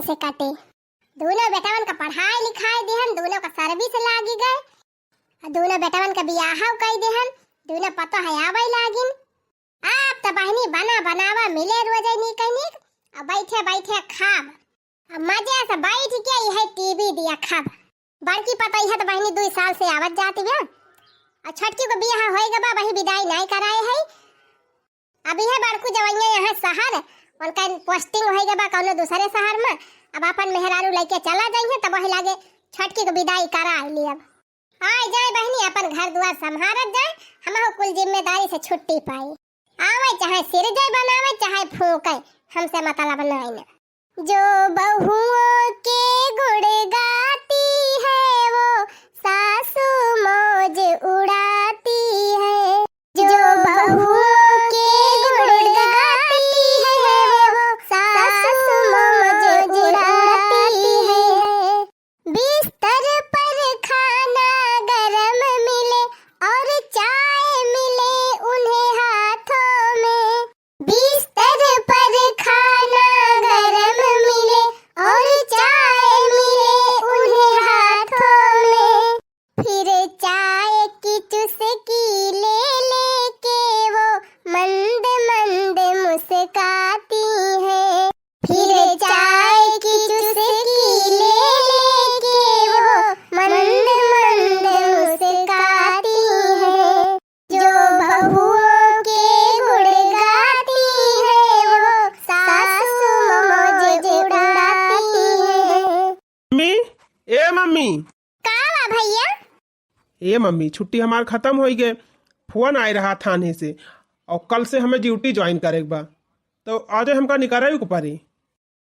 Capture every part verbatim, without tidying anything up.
से कटे। दूनो बेटवन का पढ़ाई लिखाई दिहन, दूनो का service लागी गए, आ दूनो बेटवन का बियाह कई दिहन, दूनो पतोह आवै लागिन। आप त बहिनी बना बनावा मिले रोजै नीक नीक, आ बैठे बैठे खाब, आ मजे से बैठ के इहे टीवी दिया खाब। बड़की पतोहिया त बहिनी दुई साल से आवत जात बिया, आ छोटकी को बियाह होई गबा, वही विदाई नाई कराए है। अब इहे बड़कू जवैया यहाँ शहर, उनका posting होई गबा कौनो दूसरे शहर में, अब अपन मेहरारू लेके चला जाइए, तब वही लागे छोटकी को विदाई करा लियब। आए जाए बहिनी, अपन घर दुआर संभारत जाए, हमहू कुल जिम्मेदारी से छुट्टी पाई। आवै चाहे सिरजै बनावै, चाहे फूंकै, हमसे मतलब नाई ना। जो बहुओं के गुण गाती है, वो सासू मौज उड़ाती है। जो बहुओं के गुण गाती है, वो सासू मौज उड़ाती है। बिस्तर पर खाना गरम मिले और चाय मिले उन्हें हाथों में। बिस्तर पर खाना गरम मिले और चाय मिले उन्हें हाथों में। फिर चाय की चुस्की ले लेके वो मंद मंद मुस्काती है। फिर चाय की चुस्की ले लेके वो मंद मंद मुस्काती है। जो बहुओं के गुण गाती है, वो सासू मौज उड़ाती है। मम्मी, ए मम्मी। का बा भैया? ए मम्मी, छुट्टी हमार खतम होई गए, फोन आए रहा थाने से, और कल से हमें ड्यूटी ज्वाइन करे के बा, तो आज हमका निकरे के पड़ी।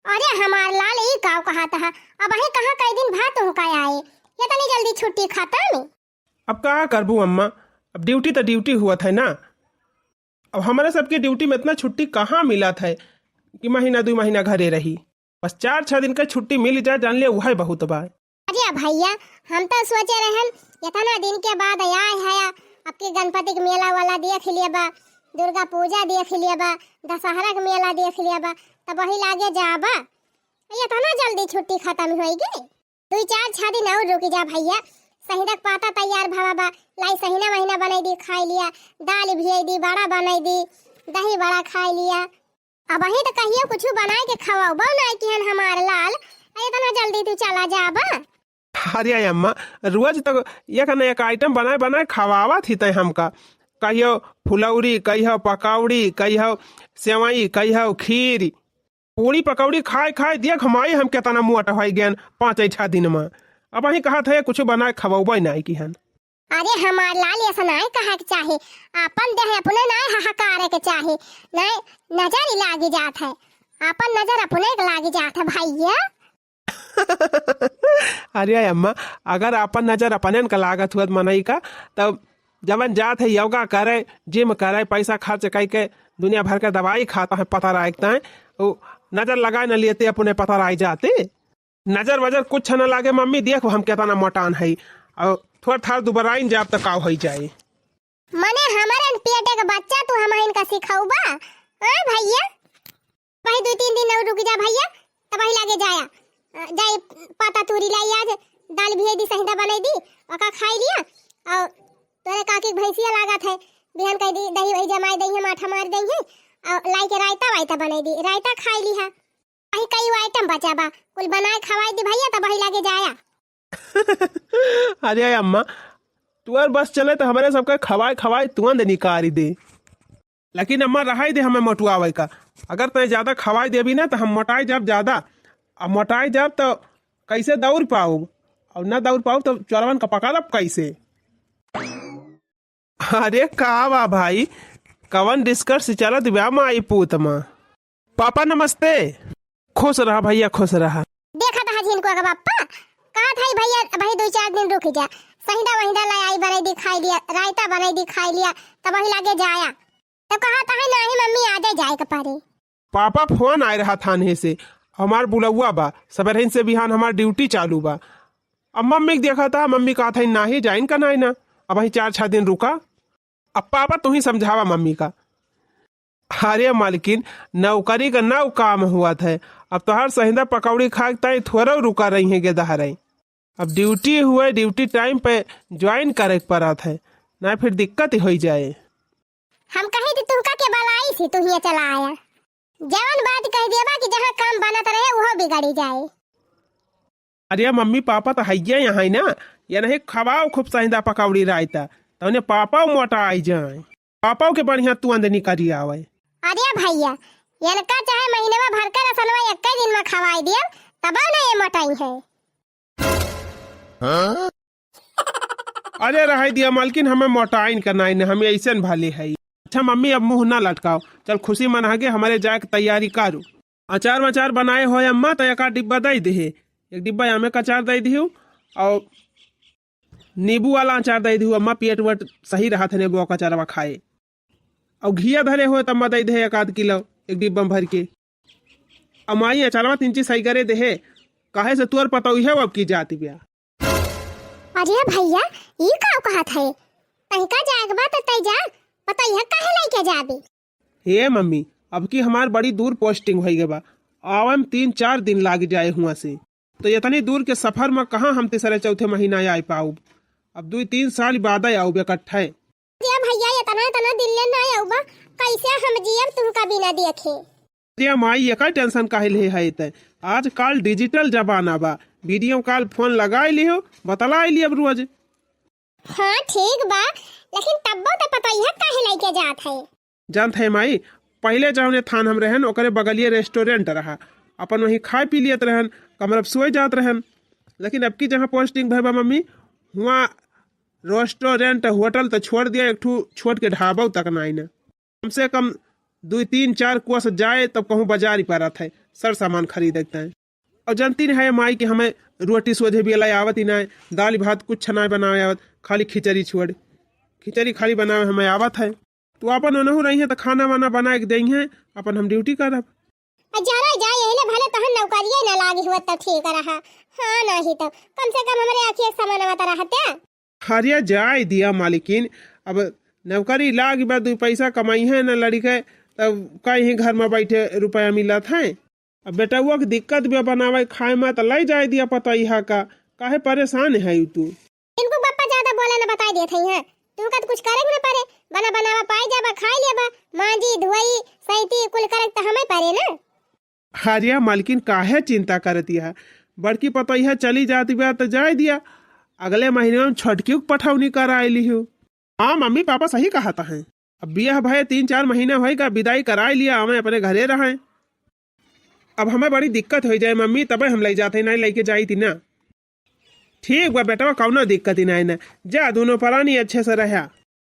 अरे हमार लाल, ई काव कहत ह? अबहीं कहाँ कई दिन भा तुहका आए, इतनी जल्दी छुट्टी खतम? अब का करबू अम्मा, अब ड्यूटी तो ड्यूटी हुआ था ना। अब हमारे सबके ड्यूटी में इतना छुट्टी कहाँ मिला था कि महीना दुई महीना घरे रही। बस चार छह दिन का छुट्टी मिल जाए, जान ले, वही बहुत बा। अरे भैया, हम तो सोचे रहन, इतना दिन के बाद आए है, अब के गणपति के मेला वाला देख लिए बा, दुर्गा पूजा देख लिए बा, दशहरा के मेला देख लिए बा, तब वही लागे जाबा। इतना जल्दी छुट्टी खतम होई गई? दुई चार छह दिन और रुकी जा भैया, सहिंदा के पाता तैयार भवा बा, लाई सहिना वहिना बनाई दी, खाई लिया, दाल भियाई दी, बड़ा बनाई दी, दही बड़ा खाई लिया। अबहीं तो कहियो कुछ बनाए के खवाबो नाई किहन हमार लाल, आ इतना जल्दी तू चला जाबा? अरे अम्मा, रोज तो एक न एक आइटम बनाए बनाए खवावत ही तय हमका। कहियो फुलौरी, कहियो पकौड़ी, कहियो सेवई, कहियो खीर, पूड़ी पकौड़ी खाए खाए देख माई हम केतना मोट होई गएन पाँच छह दिन में। अबहीं कहत है कुछ बनाए खवाबो नाई किहन। अरे हमार लाल, ऐसा नाई कहे के चाही, आपन देह अपने नाई हहकारे के चाही, नाई नजर ही लागी जात है, आपन नजर अपने के लागी जात है भैया। अरे अम्मा, अगर आपन नजर अपने के लागत हुआ मनई का, तब जवन जात है योगा करे, जिम करे, पैसा खर्च कई के दुनिया भर के दवाई खाता है पतराए के ताई, वो नजर लगाए न लेते, अपने पतराए जाते। नजर वजर कुछ न लागे मम्मी, देख हम केतना मोटान है, और थोड़ा थार दुबराइन जाब त का होई जाए। मने हमरन पेटे के बच्चा तू हमहिन का सिखौबा? हाँ भैया, वही दो तीन दिन और रुक जा भैया, तब वही लागे जाया। अ, जाई पाता तूरी लाई आज, दाल भियाई दी, सहिंदा बनाई दी, ओका खाई लिया। और तोरे काकी के भैंसिया लागत है, बिहान कह दी दही वही जमाई दई है, माठा मार दई है, और लाई के रायता वायता बनाई दी, रायता खाई लिहा। अही कई आइटम बचा बा, कुल बनाए खवाई दी भैया, तब वही लागे जाया। अरे अम्मा, तुअर बस चले तो हमरे सबके खवाए खवाए तुरंत निकारी दे। लेकिन अम्मा, रहाई दे हमें मोटुआवे का। अगर तय ज्यादा खवाए देबी ना तो हम मोटाई जाब ज्यादा। अब मोटाई जाब तो कैसे दौड़ पाउब? और ना दौड़ पाउब तो चोरवन का पकड़ब कैसे? अरे का बा भाई, कवन डिस्कस चलत बा माई पूत मा? पापा नमस्ते। खुश रहा भैया, खुश रहा। देखत हा झिनकुआ का पप्पा, कहत है भैया भाई दो चार दिन रुक जा, सहिंदा वहिंदा लाई आई बनाई दी खाई लिया, रायता बनाई दी खाई लिया, तब वही लागे जाया। तब कहत है नाही मम्मी आजे जाए के पड़ी। पापा फोन आए रहा थाने से, हमार बुलौआ बा, सबेरहिन से बिहान हमार ड्यूटी चालू बा। अब मम्मी के देखा था, मम्मी कहत है नाही जाइन का नाही ना, अब वही चार छह दिन रुका। अब पापा तू ही समझावा मम्मी का। अरे मालकिन, नौकरी का नौ काम हुआ था, अब तोहार सहिंदा पकौड़ी खाए के ताई थोड़ा रुका रही है गेदहरई। अब ड्यूटी हुए, ड्यूटी टाइम पे ज्वाइन करे के पड़त है, ना फिर दिक्कत ही होई जाए। हम कही थी तुमका के बलाई थी, तू हियाँ चला आया। जवन बात कह देबा कि जहाँ काम बनत रहे, उहो बिगड़ी जाए। अरे मम्मी पापा तो हइये यहाँ है ना, ये नहीं खवाओ खूब सहिंदा पकौड़ी रायता, तौने पापा मोटा आई जाए, पापा के बढ़िया तू अंदर निकली आवे। अरे भैया, इनका चाहे महीनवा भर के रसनवा एक दिन में खवाई दिया, तब ना ये मोटाई है। अरे रहाई दिया मालकिन, हमें मोटाइन का नाई न, हमें ऐसन भाले है। अच्छा मम्मी, अब मुँह ना लटकाओ, चल खुशी मना के हमारे जाए के तैयारी करू। अचार वचार बनाए हो अम्मा, तो एक आध डिब्बा दे दे, एक डिब्बा आमे का अचार दे दियो और नींबू वाला अचार दे दियो अम्मा, पेट वेट सही रहा था नींबू का अचारवा खाए। और घिया धरे हो तो अम्मा दे दे एक आध किलो, एक डिब्बा में भर के। अमाई अचारवा तीन चीज सही करे दे, काहे से तोर पतौहे अब की जात बिया। अरे भैया, ई का कहत है? तनिका जाए के बा त तै जा, पतैया काहे लेके जाबे? हे मम्मी, अब की हमार बड़ी दूर पोस्टिंग होई गए बा, आवे में तीन चार दिन लाग जाए हुआ से, तो इतनी दूर के सफर में कहाँ हम तीसरे चौथे महीना आए पाऊब? अब दो तीन साल बाद आऊब इकट्ठे। अरे भैया, इतना इतना दिन ले ना आऊबा, कैसे हम जियब तुमका बिना देखे? अरे माई, एकर टेंशन काहे ले है ते? आजकल डिजिटल जमाना बा, वीडियो कॉल फोन लगाई लियो, बतलाई लियो अब रोज। हाँ ठीक बा, लेकिन तब्बो तो पतैया काहे लेके जात है? जानत है माई, पहिले जौने थान हम रहन ओकरे बगलिए रेस्टोरेंट रहा, अपन वहीं खाए पी लियत रहन, कमरा पे सोए जात रहन। लेकिन अब की जहाँ पोस्टिंग भय बा मम्मी, हुआ रेस्टोरेंट होटल तो छोड़ दिया, एक ठू छोट के ढाबा तक ना आईना। कम से कम दो तीन चार कोस जाए तब कहूँ बाजार ही पारत है, सर सामान खरीद है। और जानती नहीं है माई कि हमें रोटी सोझे भी लाई आवत ही ना है, दाल भात कुछ ना बनावे आवत, खाली खिचड़ी छोड़, खिचड़ी खाली बनावे हमें आवत है। तो अपन ओनहु रही है तो खाना वाना बना के देई है, अपन हम ड्यूटी करब। आ, जरा जा, यही ले भले तहन नौकरिये ना लागी हुआ तो ठीक रहा। हाँ, नहीं तो कम से कम हमरे आँखी एक समान आवत रहते। हरिया जाए दिया मालिकिन, अब नौकरी लाग बा, दू पैसा कमाई है ना लड़के, तब कहीं घर में बैठे रुपया मिलत है। अब बेटउआ के दिक्कत बा बनावे खाए में, तो ले जाए दिया पतैया का, काहे परेशान है तू? इनको पापा ज्यादा बोले ना बताई देत है, तुमका तो कुछ करे के ना पड़े, बना बनावा पाई जाबा, खाई लेबा, मांजी धोई सैती कुल करे तो हमें पड़े ना। हरिया मालकिन काहे चिंता करत यह, बड़की पतैया चली जात बा तो जाए दिया, अगले महीने में छोटकी के पठौनी कराए लिहू। हाँ, मम्मी पापा सही कहत हैं। अब बियाह भये तीन चार महीना होइगा, विदाई कराए लिया, हमें अपने घरे रहें। अब हमें बड़ी दिक्कत होइ जाए मम्मी, तबे हम लइ जाते, नहीं लइके जाई थी ना। ठीक बा बेटवा, कौनो दिक्कत ही नहीं ना, जा दोनों परानी अच्छे से रहा।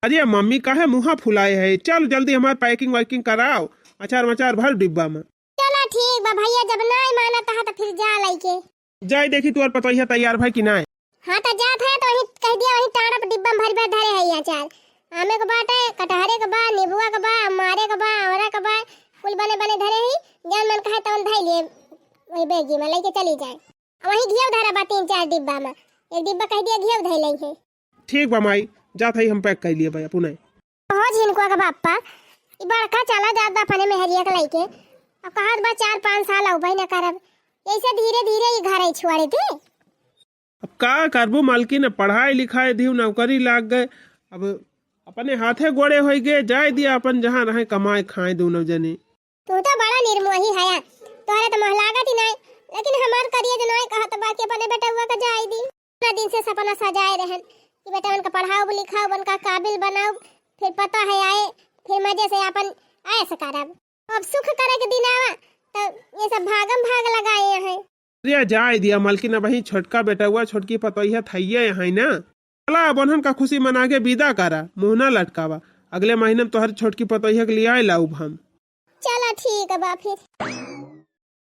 अरे मम्मी काहे मुँहा फुलाए है, चल जल्दी हमार packing वैकिंग कराओ, अचार मचार भर डिब्बा में। चला ठीक बा भैया, जब नाय मानत हा तो फिर जा लइके। जाए देखी तोर पतोहिया तैयार भय कि नाय। हाँ तो जात है तो वहीं कह दिया, वहीं टाड़ा पर डिब्बा में भर भर धरे है ये अचार। आमे के बाटे, कटहरे के बा, नींबुआ के बा, अमारे के बा, औरा के बा, कुल बने बने धरे ही। जौन मन कहे तौन धइ लिए, वही बैगी में लइके चली जाए। और वहीं घियो धरा बा तीन चार डिब्बा में, एक डिब्बा कह दिया घियो धइ लई है। ठीक बा माई, जात हई हम pack कर लिए बा अपने। हो झिनकुआ के बापा, ई बड़का चला जात बा अपने मेहरिया के लइके। अब कहत बा चार पाँच साल अउबे न करब, ऐसे धीरे धीरे ई घर ही छोड़ दे। अब का करबू मालकिन, अब पढ़ाई लिखाई दिहू, नौकरी लाग गए, अब अपने हाथे गोड़े होई गए, जाए दिया अपन जहाँ रहे कमाए खाए दोनों जने। तू तो बड़ा निर्मोही हया, तोहरे तो मोह लागत ही नहीं, लेकिन हमार करिया जो नहीं कहत बा कि अपने बेटउआ का जाए दी। इतना दिन से सपना सजाए रहन कि बेटा उनका पढ़ाओ लिखाओ, उनका काबिल बनाओ, फिर पता है आए, फिर मजे से अपन ऐश करब। अब सुख करे के दिन आवा तो ये सब भागम भाग लगाए हैं। अरे जाए दिया मालकिन, अब वही छोटका बेटउआ छोटकी पतोहिया थइये है ना। चला अब उन्हन का खुशी मना के विदा करा, मुँह ना लटकावा। अगले महीने में तोहर छोटकी पतोहिया के लिए आए लाउब हम। चला ठीक बा फिर।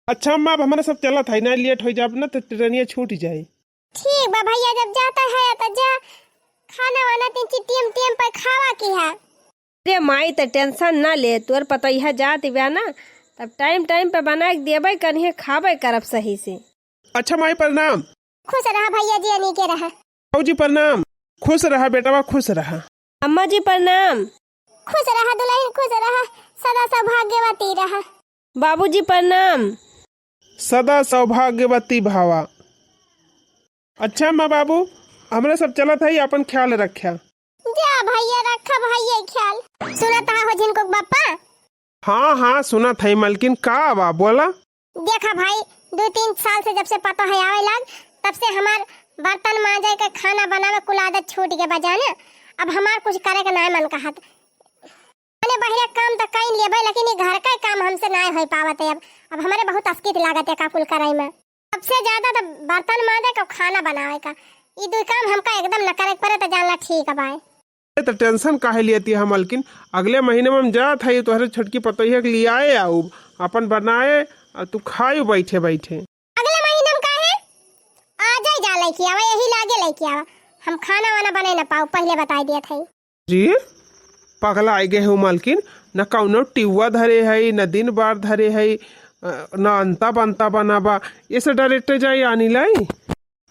अच्छा अम्मा, अब हमारा सब चलत है ना, लेट हो जाब ना तो ट्रेनिया छूट जाए। ठीक बा भैया, जब जाता है तो जा, खाना वाना तीन चीज टेम टेम पर खावा की है। अरे माई, त टेंशन ना ले, तोर पतोहिया जात बा ना, तब टाइम टाइम पे बना के देबे करिहे, खाबे करब सही से। अच्छा माई, प्रणाम। खुश रहा भैया जी, अनी के रहा। बाबूजी प्रणाम। खुश रहा बेटवा, खुश रहा। अम्मा जी प्रणाम। खुश रहा दुल्हन, खुश रहा, सदा सौभाग्यवती रहा। बाबूजी प्रणाम। सदा सौभाग्यवती भवा। अच्छा माँ बाबू, हमरे सब चलत हई, आपन ख्याल रख्या। जा भइया, रखा भइया ख्याल। सुनत हा हो झिनकुक बप्पा? हाँ, हाँ, सुनत हई मलकिन, का बा, बोला। देखा भाई, दू तीन साल से जब से पतोह आवे लाग, तब से हमार बर्तन मांजे के, खाना बनावे कुल आदत छूट गए बा जाने। अब हमार कुछ करे के नाय मन कहत। मने बहिरा काम त कई लेबे, लेकिन ई घर का काम हमसे नाय हो पावत है। अब, अब हमरे बहुत अस्कित लागत है का कुल करे में। सबसे ज्यादा त बर्तन मांजे का, खाना बनावे का, ई दू काम हमका एकदम न करे के पड़े त जानला ठीक बाय। ए, त टेंशन काहे लियती है मलकिन? अगले महीने में हम जात हई, तोहरे छोटकी पतोहिया के लियाए आउब, अपन बनाए, आ तू खायू बैठे बैठे। अगले महीने में काहे? आ जाए जा लेके आवा, यही लागे लेके आवा। हम खाना वाना बनाए ना पाऊ, पहले बताई दिया था। जी, पगला आई गए हो मलकिन, न कौनो टिउआ धरे है, न दिन बार धरे है, अ, न अंता बंता बनाबा, ये से डायरेक्ट जाई आनी लाई।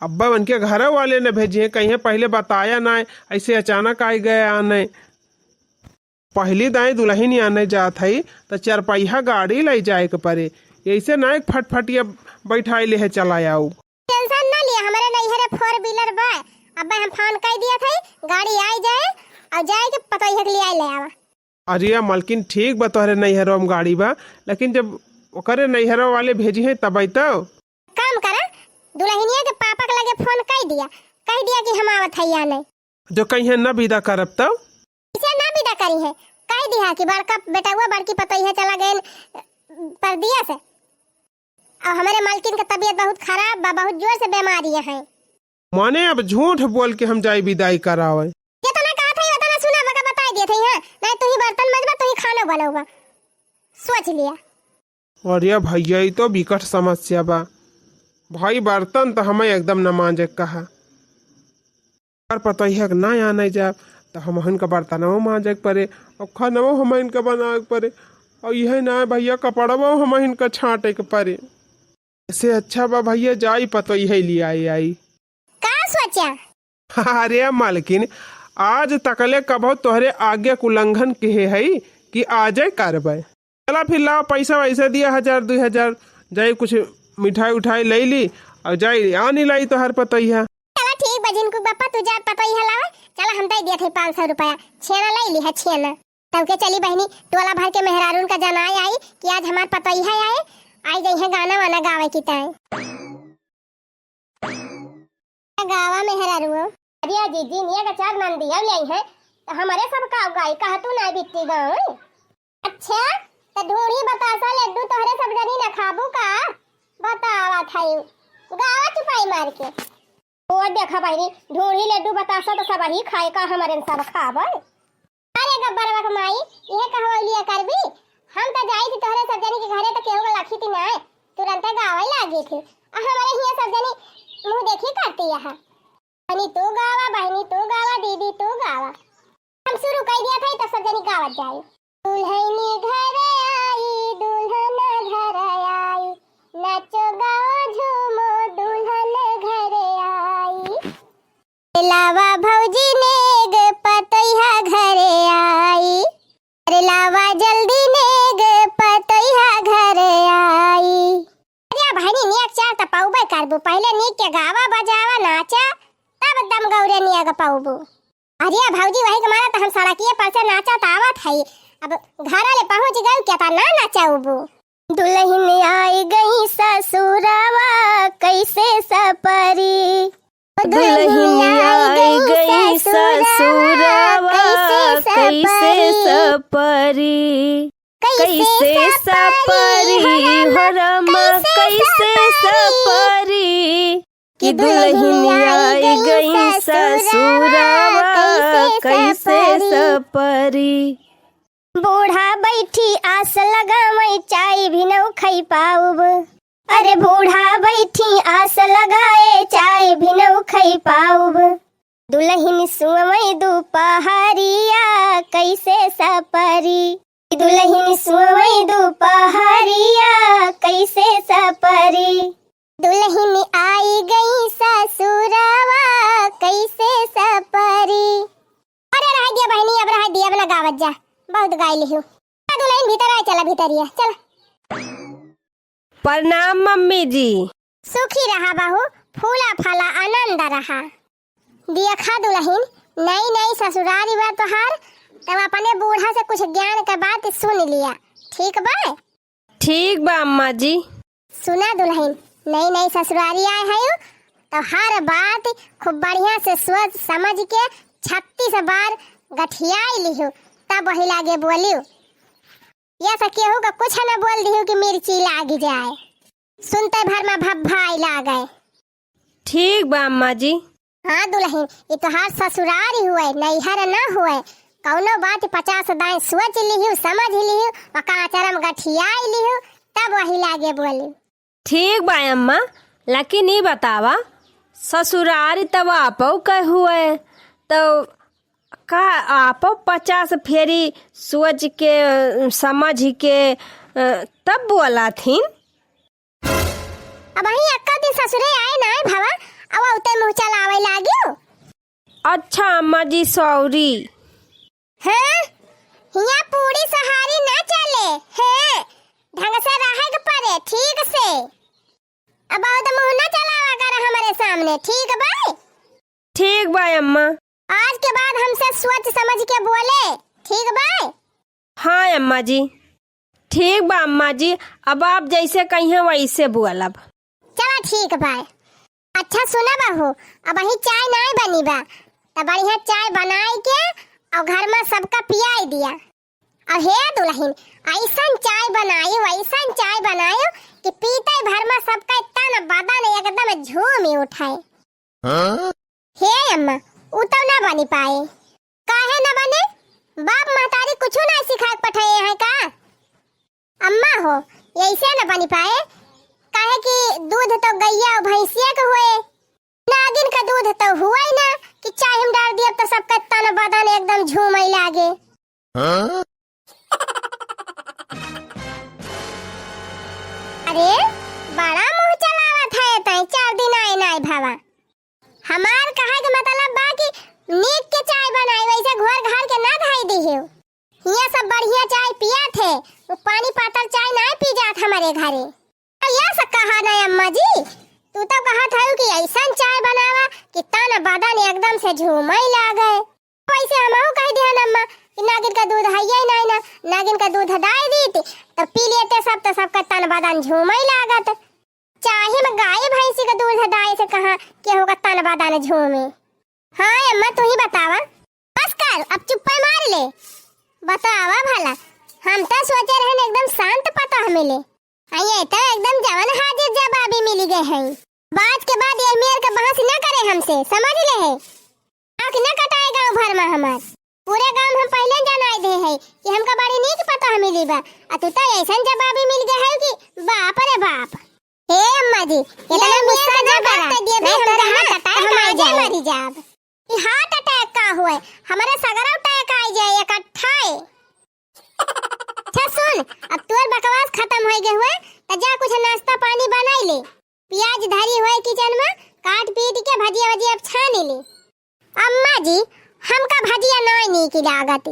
अब्बा उनके घर वाले न भेजिए, कहीं पहले बताया ना, ऐसे अचानक आए गए आने। पहली दाई दुल्हन आने जात हई, त चरपहिया गाड़ी ले जाए के पड़े, ऐसे ना एक फटफटिया बैठाई ले है चला आऊ। टेंशन ना लिया, हमरे नैहरे four wheeler बा, अब्बे हम फोन कर दिया था, गाड़ी आई जाए और जाए के पतोहिया के लिए आई ले आवा। अरे या मलकिन, ठीक बा, तोहरे नैहरवा में गाड़ी बा, लेकिन जब ओकरे नैहरवा वाले भेजी है तब अइतौ। काम करा, दुल्हनिया के पापा के लगे फोन कर दिया, कह दिया कि हम आवत है या नहीं। जो कहीं न विदा करब तब? इसे ना विदा करी है, कह दिया कि बड़का बेटवा बड़की पतोहिया चला गए परदिया से। और हमारे मालकिन के तबीयत बहुत खराब बा, बहुत जोर से बीमारी है। माने अब झूठ बोल के हम जाई विदाई करावे। जितना कहा था, उतना सुना, बका बताई दिए थे, हाँ? नहीं, तू ही बर्तन मजबा, तू ही खाना बनौबा। सोच लिया। अरे भैया, ई तो विकट समस्या बा। भाई, बर्तन तो हमें एकदम न मांजे के कहा। अगर पतोहिया के ना आने जाब, तो हमहन का बर्तनवो मांजे के पड़े, और खानवो हमहन का बनावे के पड़े, और यही ना भैया, कपड़वो हमहन का छांटे के पड़े। ऐसे अच्छा बा भैया, जाई पतोहिया ले आई आई। का सोचा? अरे मालकिन, आज तकले कबो तोहरे आज्ञा के उल्लंघन किहे हई कि आजे करबे? चला फिर लाओ, पैसा वैसे दिया, हजार, दुई हजार, जाई कुछ मिठाई उठाई ले ली और जाई आनी लाई तोहर पतोहिया। चला ठीक बा, झिनकू बापा, तू जा पतोहिया लावा। चला हम दे दिया थे पाँच सौ रुपया, छेना ले ली है, छेना। तब के चली बहनी, टोला भर के मेहरारून का जनाए आई कि आज हमार पतोहिया आए, आई जइहे गाना वाना गावे की ताई। गावा मेहरारुओ। अरे जीजी, निया का चार नंदिया ले आई है, तो हमरे सब का गाई, कहा तू ना बिट्टी गाँव। अच्छा, तो ढूंढी बतासा लड्डू तोहरे सब जनी न खाबू का? बतावा थाई, गावा चुपाई मार के। ओ देखा बहिनी, ढूंढी लड्डू बतासा तो सब ही खाए का, हमरे सब खाबे। अरे गब्बरवा के माई, इहे कहवलिया करबी? हम त जाई थी तोहरे सब जनी के घरे त केहू के लखी थी नाय, तुरंते गावे लागी थी। आ हमरे हियां सब जनी मुंह देखी करती यहाँ। बहिनी तू गावा, बहिनी तू गावा, दीदी तू गावा। हम शुरू कर दिया था तो सब जनी गावत जाई। दुल्हनी घर आई, दुल्हन घर आई, नाचो गाओ झूमो दुल्हन घर आई। लावा भौजी नेग पतोहिया घरे आई। अरे लावा जल्दी नेग पतोहिया घरे आई। अरे बहिनी, नेग चार त पौबे करबू, पहले नीक के गावा बजावा नाचा, तब दम गौरे नेग पौबू। अरे भौजी, वही के मारा त हम सड़किए पर से नाचत आवत हई, अब घर ले पहुँच गई क्या त ना नचौबू। दुल्हन आई गई ससुरावा कैसे सपरी। दुल्हन आई गई ससुरावा, कैसे सपरी। कैसे सपरी हो रामा, कैसे सपरी। कि दुल्हन आई गई ससुरावा, कैसे सपरी। बूढ़ा बैठी आस लगावै, चाय भी नौ खई पाउब। अरे बूढ़ा बैठी आस लगाए, चाय भी नौ खई पाउब। दुल्हन सुअवै दुपहरिया, कैसे सपरी। दुल्हन सुअवै दुपहरिया, कैसे सपरी। दुल्हन आई गई ससुरावा, कैसे सपरी। अरे रह दिया बहिनी, अब रह दिया, अब ना गावत जा, बहुत गाई लिहू। दुल्हन भीतर आए, चला भीतरिया, चला। प्रणाम मम्मी जी। सुखी रहा बहू, फूला फला आनंद रहा। देखा दुलहिन, नई नई ससुरारी बा तोहार, तब अपने बूढ़ा से कुछ ज्ञान के बात सुन लिया, ठीक बा? ठीक बा अम्मा जी। सुना दुलहिन, नई नई ससुरारी आए हयू, तो हर बात खूब बढ़िया से सोच समझ के छत्तीस बार गठियाई लिहू, तब वही लागे बोलियो। या तो केहू का कुछ न बोल दिहू कि मिर्ची लाग जाए, सुनते भर में भभ्भाई लागे। ठीक बा अम्मा जी। हाँ दुलहिन, ई तोहार ससुरारी हुए, नैहर न हुए। कौनो बात पचास दाएं सोच लिहू, समझ लिहू, ओका आचरम गठियाई लिहू, तब वही लागे बोली। ठीक बा अम्मा, लेकिन ई बतावा, ससुरारी तब आपो के हुए, तो का आपो पचास फेरी सोच के, समझ के, अ, तब बोला थिन? अबहीं एक्का दिन ससुरे आए नाय भवा, अउ अउते मुँह चलावे लागियो। अच्छा अम्मा जी, sorry। हैं? हियाँ पूरी सहारी ना चले, हैं? ढंग से रहे के पड़े, ठीक से। अब बहुत मुँह ना चलावा कर हमरे सामने, ठीक बा? ठीक बा अम्मा। आज के बाद हमसे सोच समझ के बोले, ठीक बा? हाँ अम्मा जी। ठीक बा अम्मा जी, अब आप जैसे कहिए वैसे बोलब। चला ठीक बा। अच्छा सुना बहू, अबहीं चाय नाय बनी बा, त बढ़िया चाय बनाई के अउ घर में सबका पियाई दिया। अउ हे दुलहिन, अइसन चाय बनाई, वइसन चाय बनाई कि पीते भर में सबका तन बदन एकदम झूमी उठे। हाँ? हे अम्मा, उ तो ना बनी पाए। काहे ना बने? बाप महतारी कुछो ना सिखाए के पठाए हैं का? अम्मा हो, ऐसे ना बनी पाए, काहे कि दूध तो गैया और भैंसिया के हुए, नागिन का दूध तो हुआ ही ना कि चाय में डाल दिया तो सबका तन बदन एकदम झूमे लागे। हाँ? अरे, बड़ा मुँह चलावत है तै, चार दिन आए नाय भवा। हमार कहे के मतलब बा कि नीक के चाय बनाई, वैसे घोर घार के ना धाई दिहियो। हियाँ सब बढ़िया चाय पियत है, वो पानी पातर चाय ना पी जात हमारे घरे। यस कहा ना अम्मा जी, तू तो कहत हऊ कि अइसन चाय बनावा कि तन बदन एकदम से झूमई लागे। वैसे हमहू कह दिहन अम्मा कि नागिन का दूध हइये नाई ना, नागिन का दूध डाई दीत, तो पी लेते सब, तो सबका तन बदन झूमई लागत। चाहे में गाय भैंसी का दूध डाई से कहाँ केहू का तन बदन झूमे। हाँ अम्मा, तू ही बतावा। बस कर, अब चुप्पे मार ले। बतावा भला, हम तो सोचे रहन एकदम शांत पतोह मिले। आ ये तो एकदम जवन हाजिर जवाबी मिली गए हैं। बात के बाद ये मेर का बहस न करे हमसे, समझ ले है। आँख न कटाए गाँव भर में हमार। पूरे गाँव हम पहले जनाई दे है कि हमका बड़ी नीक पतोह मिली बा। आ तू तो ऐसन जवाबी मिल गए है कि बाप रे बाप। हे अम्मा जी, इतना ये गुस्सा मेर ना का करा, बात कर दिए भी नहीं हम तो कहाँ हाथ कटाए हम आ जाए। मरी जाब। ई heart attack का हुए, हमारे सगरा attack आ जाए इकट्ठा। अच्छा सुन, अब तोर बकवास खत्म हो गए हुए, तो जा कुछ नाश्ता पानी बनाई ले। प्याज धरी हुए kitchen में, काट पीट के भजिया वजिया अब छानी ले। अम्मा जी, हमका भजिया नाय नीक लागत,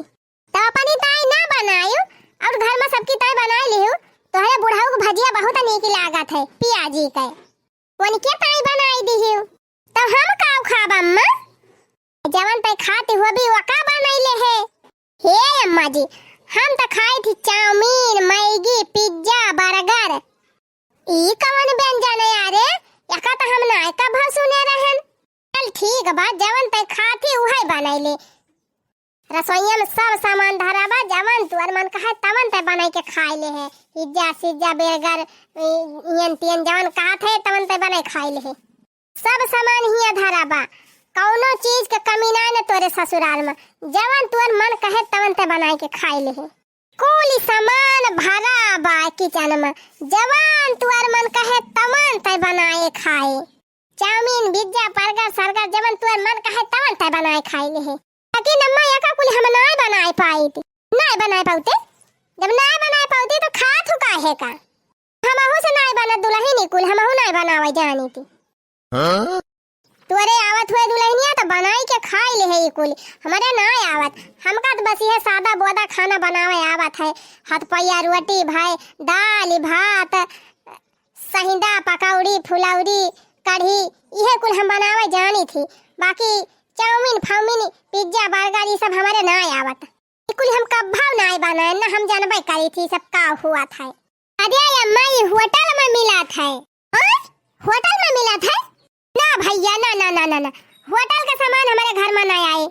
तो अपनी ताई ना बनायो और घर में सबकी ताई बनाई लियो। तोहरे बुढ़ऊ के भजिया बहुत नीक लागत है प्याजी के। उनके ताई बनाई दिहियो। तब हम का खाब अम्मा? जवन तै खाती हो भी वका बनैले है। हे अम्मा जी, हम त खाई थी चाउमीन, मैगी, पिज्जा, बर्गर। ई कवन व्यंजन है यारे? एका त हम नाय कभो सुने रहन। चल ठीक बा, जवन तै खाती उहे बनैले। रसोइया में सब सामान धरा बा, जवन तुअर मन कहे तवन तै बनाई के खाई ले है। पिज्जा, सिज्जा, बर्गर, ई-, इयन तियन जवन कहत है तवन तै बनाई खाई ले है। सब सामान हियाँ धरा बा, कौनो चीज के कमी नाय न तोरे ससुराल में। जवन तुअर मन कहे तवन तै बनाई के खाई ले है। कुल सामान भरा बा kitchen में, जवन तुअर मन कहे तवन तै बनाए खाए। चाउमीन, पिज्जा, बर्गर, सर्गर, जवन तुअर मन कहे तवन तै बनाए खाई ले है। लेकिन अम्मा, एका कुल हम नाय बनाए पाई थी, नाय बनाए पाउते। जब नाय बनाए पाउते तो खात हो काहे का? हमहू से नाय बनत दुलहिन ई कुल, हमहू नाय बनावे जानी थी। हाँ? तोरे आवत हुए दुलहिनिया तो बनाई के खाई ले है ई कुल, हमरे नाय आवत। हमका तो बस यह सादा बोदा खाना बनावे आवत है, हथपैया रोटी भाई, दाल भात, सहिंदा, पकौड़ी, फुलौड़ी, कढ़ी, इहे कुल हम बनावे जानी थी। बाकी चाउमीन, फाउमीन, पिज्जा, बर्गर, ई सब हमरे नाय आवत। ई कुल हम कब्बो नाय बनाए, ना हम जानबे करी थी सब का हुआ था। अरे अम्मा, ई होटल में मिला था। हाँ? होटल में मिला था? ना भैया, ना, ना, ना, ना, ना। होटल का सामान हमरे घर में ना आए।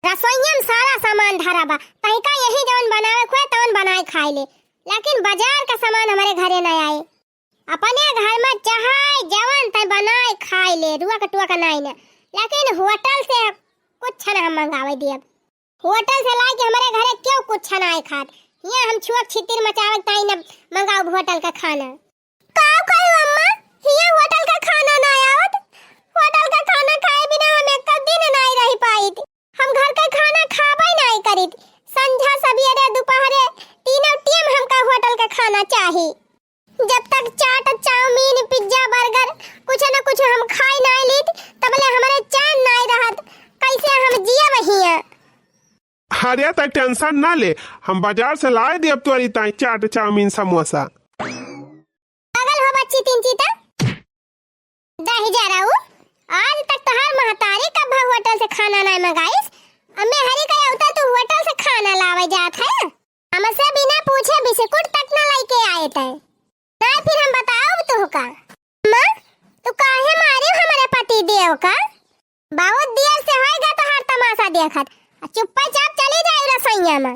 रसोइया में सारा सामान धरा बा। तहिका यही जवन बनावे के होए, तवन बनाए खाए ले। लेकिन बाजार का सामान हमरे घरे ना आए। अपने घर में चाहे जवन तय बनाए खाए ले, रुआ कटुआ का नाई ना। लेकिन होटल से कुछ ना हम मंगावे दियब। होटल से लाए के हमरे घरे क्यों कुछ ना आए खात। हियां हम छुअक छितिर मचावे के ताई न मंगाउब होटल का खाना। का करू अम्मा, हियां होटल का खाना ना आवत। होटल का खाना खाए बिना हम एक दिन नाई रह पाइत। हम घर का खाना खाबे नाई करित। संझा, सवेरे, दोपहरे, तीनों टाइम हमका होटल का खाना चाही। जब तक चाट, चाउमीन, पिज्जा, बर्गर कुछ न कुछ हम खाई नाई लीत, तबले हमरे चैन नाई रहत। कैसे हम जियब हियां? अरे, त टेंशन ना ले, हम बाजार से लाए देब तोरी ताई चाट, चाउमीन, समोसा। पागल हो बच्ची तिनची त। दही जराऊ, आज तक तोहार महतारी कब्बो होटल से खाना नाय मंगाइस। अब मेहरी का अवता तू होटल से खाना लावे जात है। हमसे बिना पूछे बिस्कुट तक ना लइके आए तय। नाय फिर हम बताउब तुहका। माँ, तू काहे मारे हमरे पति देव का? बहुत देर से होएगा तोहार तमाशा देखत। आ चुप्पे चाप चली जाए रसोइया में।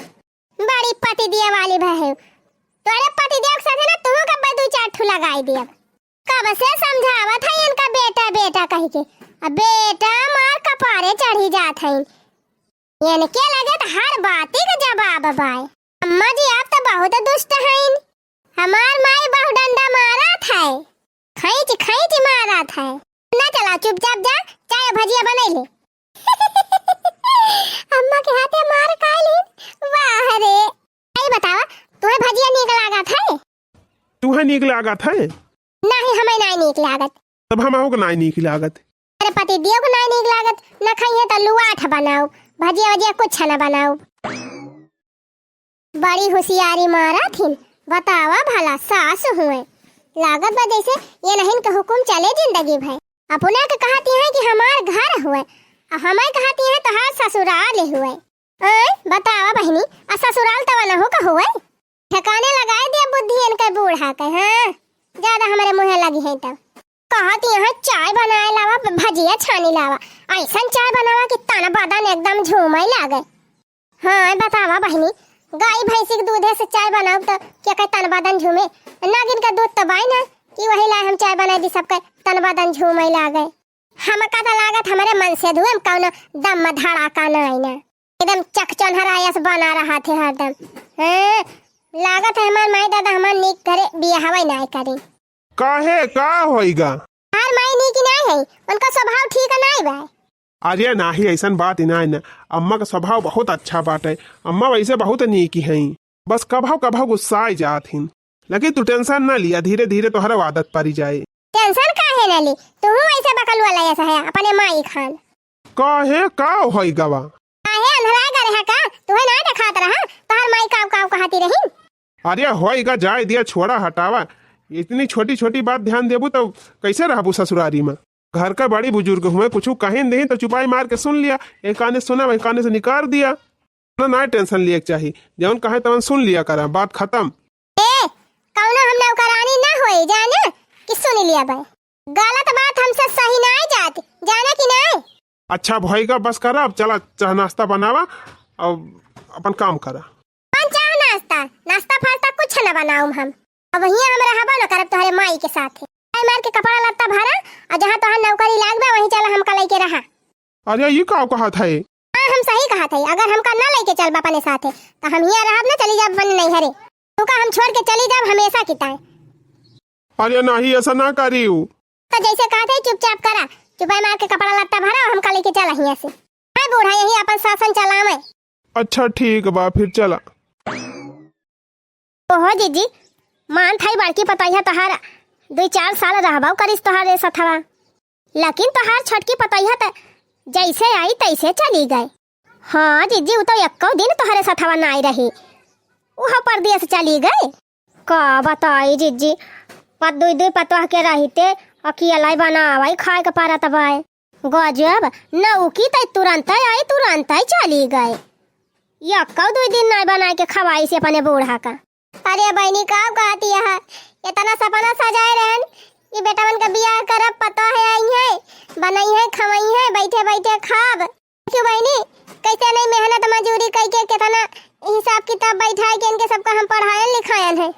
बड़ी पति देव वाली भय है। तोरे पति देव के साथे ना तुहू का दू चार ठू लगाई देब। कब से समझावत है इनका बेटा बेटा कह के, अब बेटा मार कपारे चढ़ी जात है। इनके लगे तो हर बाती का जवाब बाय। अम्मा जी, आप तो बहुत दुष्ट हैं। हमार माई बहु डंडा मारत है, खैंच खैंच मारत है। ना चला, चुपचाप जा, चाय भजिया बनाई ले। अम्मा के हाथे मार खाई ली। वाह रे। आई बतावा, तुम्हें भजिया नीक लागत है? तुम्हें नीक लागत है? नहीं, हमें नहीं नीक लागत। तब हम आहो के नाई नीक लागत। अरे पति दियो के नाई नीक लागत, न खाइए त लुआठ बनाओ, भजिया वजिया कुछ न बनाओ। बड़ी होशियारी मारा थिन, बतावा भला सास हुए। लागत बा जैसे ये नहीं के हुकुम चले जिंदगी भर। अपने के कहती है कि हमार घर हुए, आ हमें कहती है तोहार ससुराल हुए। आय, बतावा बहिनी, आ ससुराल तवा न हो का हुए? ठिकाने लगाए दिया बुद्धि इनके बूढ़ा के, हाँ? ज्यादा हमरे मुँहे लगी है तब। कहत यहाँ चाय बनाए लावा, भ-, भजिया छानी लावा। ऐसन चाय बनावा कि तन बदन एकदम झूमे लागे। हाँ, बतावा बहिनी, गाय भैंसी के दूधे से चाय बनाओ तो क्या कहे तन बदन झूमे? नागिन का दूध तो बाय ना कि वही लाए हम चाय बनाए दी सबके तन बदन झूमे लागे। हमका तो लागत हमरे मन से धुएम कौनो दम में धड़ाका ना आई ना। एकदम चकचन्हरा यस बना रहा थे हरदम। हाँ, लागत है हमार माई दादा हमार नीक घरे बियाहवे नाय करी। काहे, का होइगा? हमार माई नीक नाय है, उनका स्वभाव ठीक नाय बा। अरे नाही, ऐसन बात ही नाय न। अम्मा का स्वभाव बहुत अच्छा बाटे। अम्मा वैसे बहुत नीक ही हैं, बस कभव कभव गुस्साए जात हिन। लेकिन तू टेंशन ना लिया, धीरे धीरे तोहरा आदत परी जाए। टेंशन काहे ना ली, तू वैसे बकलुआ लगे है अपने माई खान। काहे, का होई गवा? काहे अंधराए गए है का? तुहे ना देखात रहा, तोहर माई काव काव कहती रही। अरे होई गा, जाए दिया, छोड़ा, हटावा। इतनी छोटी छोटी बात ध्यान देबू तो कैसे रहबू ससुरारी में? घर का बड़ी बुजुर्ग हुए, कुछ कहिन दही तो चुपाई मार के सुन लिया, एक काने सुना, एक काने से निकाल दिया। ना, ना टेंशन लिए के चाही, जवन कहे तवन सुन लिया करा, बात खत्म। ए, कौनो हम नौकरानी ना होई, जाने कि सुन लिया भाई। गलत बात हमसे सही नाय जात, जाने कि नाय? अच्छा भइगा, बस करा, अब चला चाह नाश्ता बनावा और अपन काम करा। अपन चाह नाश्ता, नाश्ता फास्ता कुछ न बनाऊम हम। अब हियां हम रहबो न करब तोहरे माई के साथे। आई मार के कपड़ा लत्ता भरा और जहाँ तोहर नौकरी लाग बा वहीं चला हमका लेके रहा। अरे ये का कहत है? हाँ, हम सही कहत है, अगर हमका ना लेके चलबा अपने साथे तो हम हियां रहब ना, चली जाब अपने नैहरे। तुका हम छोड़ के चली जाब हमेशा की ताई। अरे नहीं, ऐसा ना करियो। तो जैसे कहत है चुपचाप करा, चुपाई मार के कपड़ा लत्ता भरा और हमका लेके चला हियां से। हाय बूढ़ा यही अपन शासन चलावे। अच्छा ठीक बा, फिर चला। ओहो जीजी, मान थाई बड़की पतैया तोहार दुई चार साल रहबो करिस तोहारे सथवा, लेकिन तोहार छोटकी पतैया त जैसे आई तैसे चली गए। हाँ जीजी, उ तो एक्को दिन तोहरे सथवा नाई रही, उहो परदेस चली गए। का बताई जीजी, पत दुई दुई पतोह के रहिते अकेलाई बनावई खाए के परत बाय। गजब, नौकी तई तुरंतई आई, तुरंतई चली गए। यक्कौ दुई दिन नाई बनाए के खवाई से अपने बूढ़ा का। अरे बहिनी, का कहती है, इतना सपना सजाए रहन कि बेटवन का बियाह करब, पतोह आई है, बनई है, खवई है, बैठे बैठे खाब। क्यों बहिनी, कैसे नहीं मेहनत मजूरी कई के कितना हिसाब किताब बैठाए के इनके सबका हम पढ़ायन लिखायन है।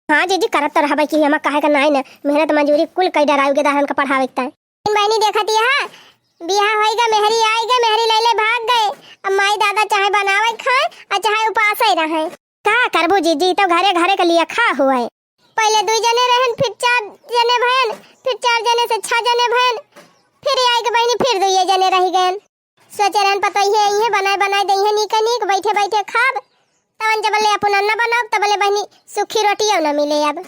हाँ जीजी, करत तो रहबे कि हम कहे के नाई न, मेहनत मजूरी कुल कई डरायु के दहन का पढ़ावे के ताई। बहिनी देखती है, बियाह होई गा, मेहरी आई गा, मेहरी लैले भाग गए। अब माई दादा चाहे बनावे खाए और चाहे उपास ही रहे। का करबू जीजी, तो घरे घरे के लिए खा हुए। पहले दुई जने रहन, फिर चार जने भयन, फिर चार जने से छह जने भयन, फिर आई के बहिनी फिर दुइये जने रह गए। सोचे रहन पतोहिए आई है, बनाए बनाए दई है नीक नीक, बैठे बैठे खाब। तवन जबले अपन न बनाओ तबले बहिनी सुखी रोटियो न मिले। अब